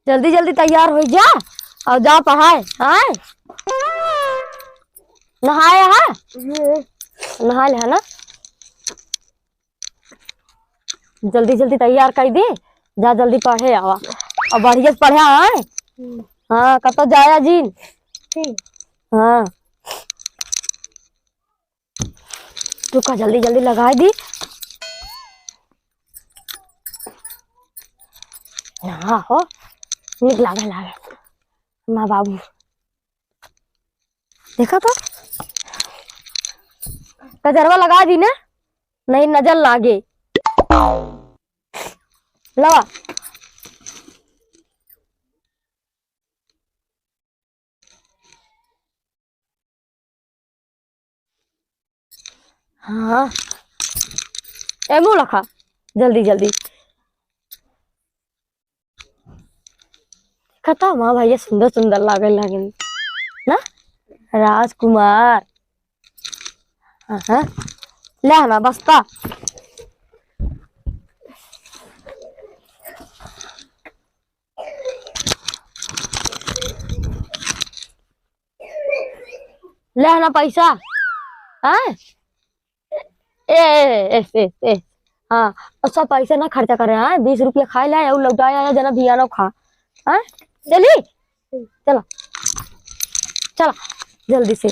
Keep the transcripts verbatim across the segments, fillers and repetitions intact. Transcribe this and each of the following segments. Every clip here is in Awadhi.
जल्दी जल्दी तैयार होइ जा अउर जा पढ़ाए, आए? नहाए हा? हम्म। नहाए ले हा ना? जल्दी जल्दी तैयार कइ दे, जा जल्दी पढ़े आवा। अउर बढ़िया से पढ़े, आए? हम्म। हाँ, कतो जाया जिन। ठीक। हाँ। रुका, जल्दी जल्दी लगाइ दी। हाँ हो, निक लागे, लागे। माँ बाबू, देखा तो, कजरवा लगाइ दी ना, नहीं नजर लागे। लवा। हाँ, ए मुँह लखा, जल्दी जल्दी। खतम, हाँ भैया, सुंदर सुंदर लागे लागे ना, राजकुमार। हाँ, हाँ। ले ना बस्ता। ले ना पैसा। हाँ? ए, ए, ए, ए, ए। हाँ, अउर सब पैसा ना खर्चा करे, हाँ? बीस रुपया खाइ ले, अउर लौटाए आया, जना बियानो खा। हाँ? चली? चला। चला, जल्दी से।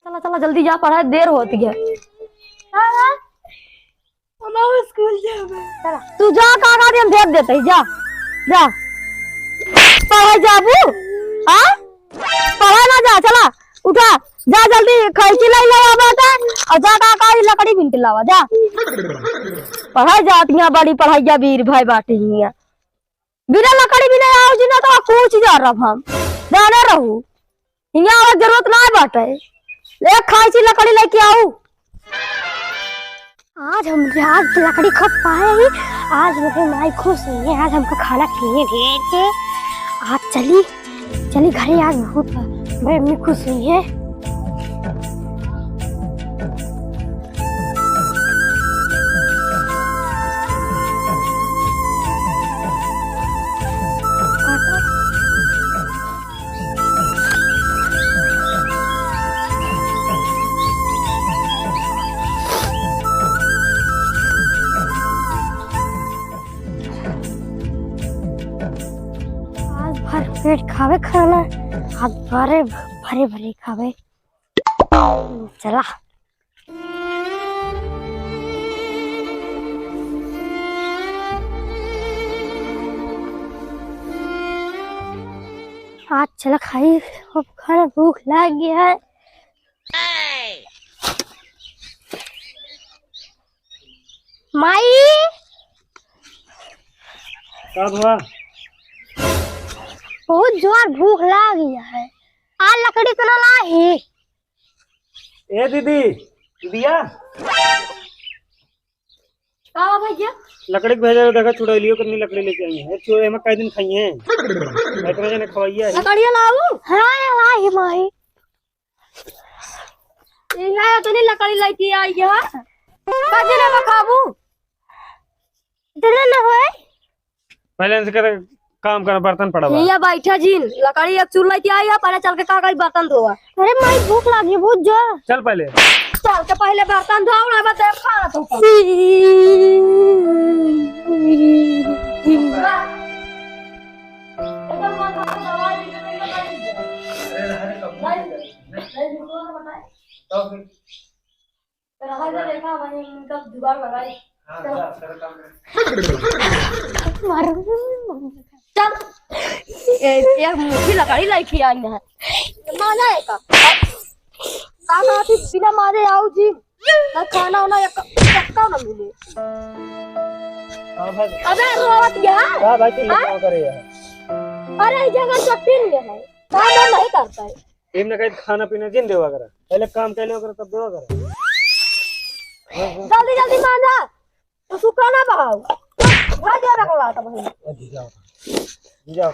चला, चला, जल्दी जा, पढ़ाए, देर होत है। हाँ, हाँ। हम अब स्कूल जाबे। चला। तू जा, का गाड़ी हम भेज देते ही, जा, जा। पढ़ाए जाबू? हाँ? पढ़ाए ना जा, चला, उठा, जा जल्दी खैची लाई लावा बाटे, अउर जा का, का लकड़ी बीन के लावा, जा। पढ़ाए जात हियाँ, बड़ी पढ़ाइया वीर भाई बाटे हियाँ। बिना लकड़ी बीने आउ जी ना तो कूच जा रब हम, जाने रहू। हियाँ आवे जरूरत नाहीं बाटे। ले खैची लकड़ी लइके आउ। आज हम, आज लकड़ी खूब पाए ही, आज मेरे माई खुश हुई है, आज हमको खाना खिए भेज के। आज चली, चली घरे, आज बहुत मेरी अम्मी खुश हुई है। आज भर पेट खावे खाना, आज भरे, भरे, भरे खावे। चला। आज चला खाई, अब खाना भूख लाग गया है। माई। का हुआ? बहुत जोर भूख लाग गया है। आ लकड़ी तो ना लाई। ए दीदी, दिया? का भैया? लकड़ी के भेजा, देखा चुड़ैलियो कितनी लकड़ी लेके आई है। एक चुड़ैल में कई दिन खाई है। इतना जने खवाइया है। लकड़िया लाऊ? हाँ, लाई माई। इहाँ इतनी लकड़ी लेके आई है। का जने बा खाबू? इतना ना होए। पहले इनसे करे काम कर, बर्तन पड़ा बा। हियाँ बैठा जिन, लकड़ी एक चूल्हा लेके आई है, पहले चल के का करी बर्तन धोआ। अरे माई भूख लागी बहुत जोर। चल पहले। चल के पहले बर्तन धोआ, ना बस खाना तो। रहा जा, देखा, वही इनका जुगाड़ लगाई। हाँ, चलो। जा, तेरा काम कर। मारो। चल। ए, एक मुट्ठी लकड़ी लेके आई है। माना है का? का कहती, बिना मारे आऊ जी। ना खाना होना, एक, एक का ना मिले। हाँ भाई। अबे रोवत गया? हाँ भाई, तू हाँ? क्या करे यार? अरे, इस जगह तो तीन गए हैं। काम वाम नहीं करता है। इमने कहीं खाना पीना जिन देवा करा, पहले काम कर लेवा करा, तब देवा करा। जल्दी जल्दी मांजा, तो सुखा ना बहाओ। भाई जा रखला तब हम। अरे जाओ, जाओ।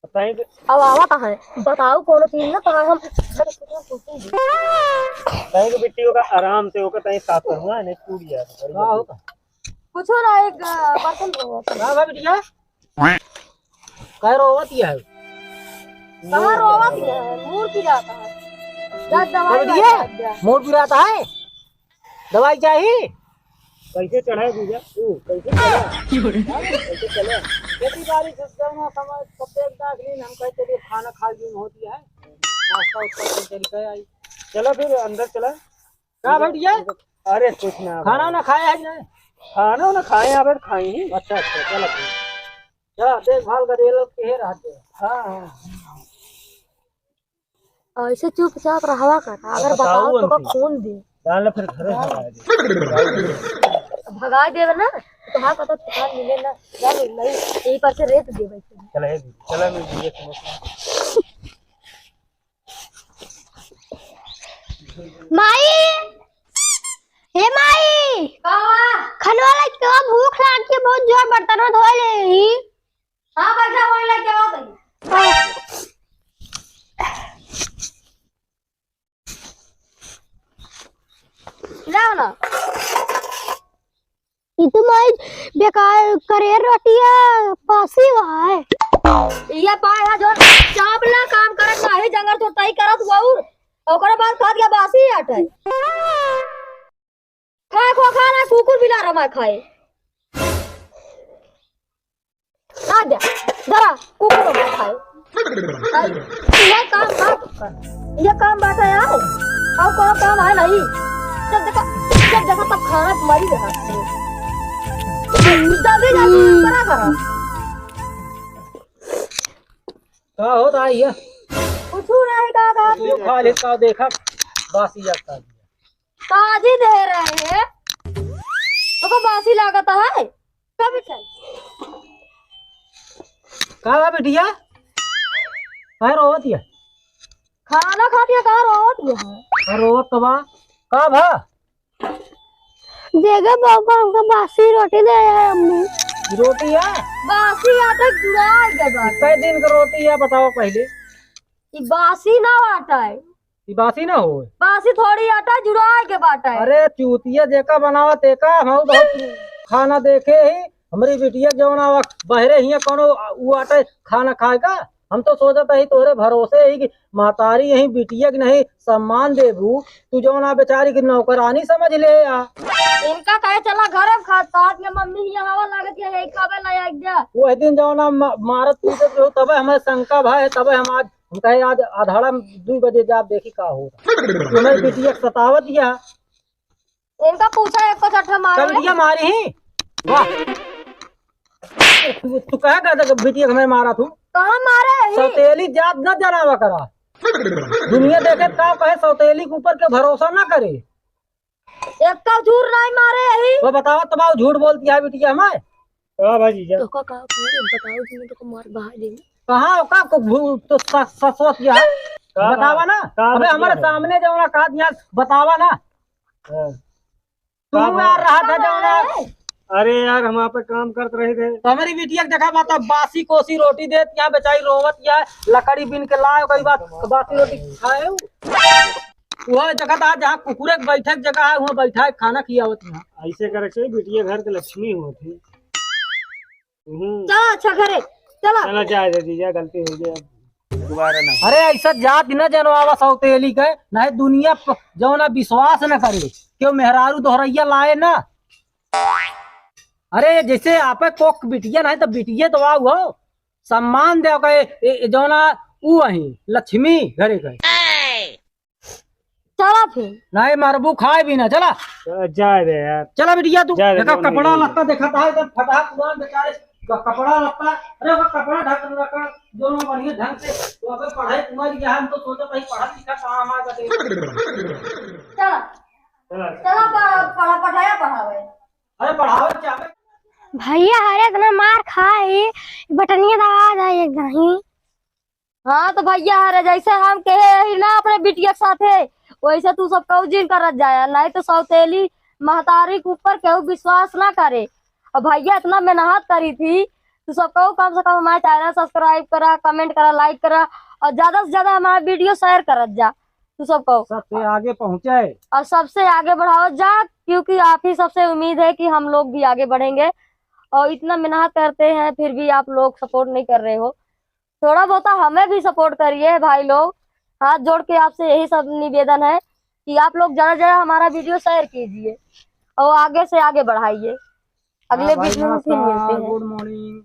तहीं के अब आवत है, बताओ कौनो चीज ना, तो हम तहीं के बिट्टी ओका आराम से ओका तहीं साफ करूँगा, नहीं टूट जाए। का हो का? कुछो ना, एक, अ, बर्तन धोवत है। का बा बिटिया? कह रोवत ही है? कहाँ रोवत ही है? मूड़ पिरात है। जा दवाई का बिटिया? लाके दे। मूड़ पिरात है? दवाई चाही? कैसे चढ़ा है जीजा? तू कैसे चला? कैसे चला? खेती बाड़ी से जौन है, समय सब देख दाख लीन, हम कहे चलिए खाना खा लीन होती है, नाश्ता उस्ता कर चल के आई। चलो फिर अंदर चला। का भैया? अरे कुछ ना खाना भाई। ना खाया है कि नहीं? खाना ना खाए, यहाँ पे खाई ही। अच्छा, अच्छा, चलो ठीक। चलो, देखभाल करिए लोग, के रहते हैं। हाँ, हाँ। ऐसे चुपचाप रहवा कर, अगर बताओ बताओ तो का उनसे। खून दे। जान ले फिर घरे भगा दे। भगा देवे ना, तो हाँ, पता ठिकान मिले ना, जान ले, नहीं, यही पर से रेत देवे। चला, ए, चला, मैं ये समोसा। माई, हे माई, का बा? खनवा लग के भूख लाग के बहुत जोर बर्तन धोए ले ही। हाँ, बैठा, वही लग के आओ तनी। जाओ ना। ई तो माई बेकार करेर रोटिया बासी हुआ है। ये पाए है जो चावला काम करत नाही, जंगल तो तई करत हुआ और ओकरे बाद खा गया बासी आटा है। खाए खो खाना कुकुर बिलार हमार खाए। आ जा, जरा कुकुर हमार खाए। आ, ये काम बात, ये काम बात है यार। और कोनो काम है नहीं। जब देखो, जब देखो तब खाना तुम्हारी जगह। जल्दी जल्दी करा करा। का होता है ये? कुछ नहीं का का। तू खा ले का देखा, बासी जाता है। ताजी दे रहे हैं। तो बासी लागत है। कब चल? का बा बिटिया? का रोवत है? खाना खाती है, का रोवत है? का रोवत तो बा? का भा? देखे पापा, हमको बासी रोटी दे है अम्मी। रोटी है? बासी आटा जुड़ा गया बा। कै दिन का रोटी है बताओ पहले? ई बासी ना आटा है। ई बासी ना हो? बासी थोड़ी आटा जुड़ा के बाटा है। अरे चूतिया जेका बनावा तेका, हम बहुत खाना देखे ही। हमरी बिटिया जौन आवा बहरे हिया कोनो उ आटा खाना खाए का? हम तो सोचत ही तोहरे भरोसे ही कि महतारी यही बिटिया के नहीं सम्मान देबू, तू जौन आ बेचारी की नौकरानी समझ ले आ। इनका कहे चला घर में खा, साथ में मम्मी हिया हवा लागत है, यही खावे ला एक जा। वह दिन जौन आ मा-, मारत पीटत रहो तबे हमें शंका भा है, तबे हम आज हम कहे आज अधाड़ा में दुई बजे जाब देखी का हो। तुम्हें बिटिया के सतावत या। इनका पूछा एक को चट्ठा मारे। कब बिटिया मारी ही? वाह। तू, तू कहे का देख बिटिया के हमें मारा तू? कहाँ मारे ही? सौतेली जात न जनावा करा। दुनिया देखे का कहे सौतेली के ऊपर के भरोसा ना करे। एक का झूठ नहीं मारे ही। वो बतावा तब झूठ बोलती है बिटिया हमें। का भाई जीजा? तो का, का, का बताओ, तुमने तो मार बहा देंगे। कहाँ ओका को भू-, तो स-, ससुर किया है? का बतावा बा-, ना। का अबे बतिया हमारे है? सामने जौना कहा दिया, बतावा ना। हाँ। तू का बा-, यार रहा था जौना। अरे यार, हम आप काम करत रहे थे। तो हमारी बिटिया के देखा बा, तब बासी कोसी रोटी देत, यहाँ बेचारी रोवत, यहाँ लकड़ी बीन के लाए, कोई बात, बासी रोटी खाए। वह जगह था जहाँ कुकुरे के बैठे के जगह है, वहाँ बैठा है, खाना खियावत यहाँ। ऐसे करे से बिटिया घर के लक्ष्मी होत है। हम्म। चला अच्छा घरे, चला। चला जाए दे जीजा, गलती हो गई, अब दोबारा ना। अरे ऐसा जात न जनवावा सौतेली के, नहीं दुनिया प-, जौना विश्वास न करे, क्यों मेहरारू दोहरैया लाए ना। अरे जैसे आपे कोक बिटिया नहीं तो बिटिया तो आओ हो, सम्मान दे के, ए, ए, जौना ऊ अही लक्ष्मी घरे के। चला फिर। नहीं मरबू खाए भी ना, चला। चला, जाए दे यार। चला बिटिया तू, जाए दे, देखा कौन कपड़ा नहीं लत्ता देखा था, एकदम फटा पुरान बेचारे क-, कपड़ा लत्ता, अरे वो कपड़ा ढक रखा, जो ना बढ़िया ढंग से, तो अबे पढ़ाई तुम्हारी क्या है, हम तो सोचा था ही पढ़ा लिखा कहाँ हमारा बटे। चला। चला। चला पढ़ा, पढ़ा, पढ़ाया पढ़ावे। अरे पढ़ावे क्या बे? भैया हरे इतना मार खाए, बटनिया दबा जाए एक दाही। हाँ, तो भैया हरे जैसे हम कहे रही ना अपने बिटिया के साथे, वैसे तू सब कहू जिन करत जाया, नहीं तो सौतेली महतारी के ऊपर केहू विश्वास ना करे। और भैया इतना मेहनत करी थी, तू सब कहो, कम से कम हमारा चैनल सब्सक्राइब करा, कमेंट करा, लाइक करा और ज्यादा से ज्यादा हमारा वीडियो शेयर करत जा। तू सब कहो, सबसे आगे पहुँचे। और सबसे आगे बढ़ावत जा, क्योंकि आप ही सबसे उम्मीद है कि हम लोग भी आगे बढ़ेंगे। और इतना मेहनत करते हैं, फिर भी आप लोग सपोर्ट नहीं कर रहे हो। थोड़ा बहुत हमें भी सपोर्ट करिए भाई लोग, हाथ जोड़ के आपसे यही सब निवेदन है कि आप लोग ज्यादा से ज्यादा हमारा वीडियो शेयर कीजिए और आगे से आगे बढ़ाइए। अगले हाँ भाई, वीडियो में फिर मिलते नमस्कार, हैं। गुड मॉर्निंग।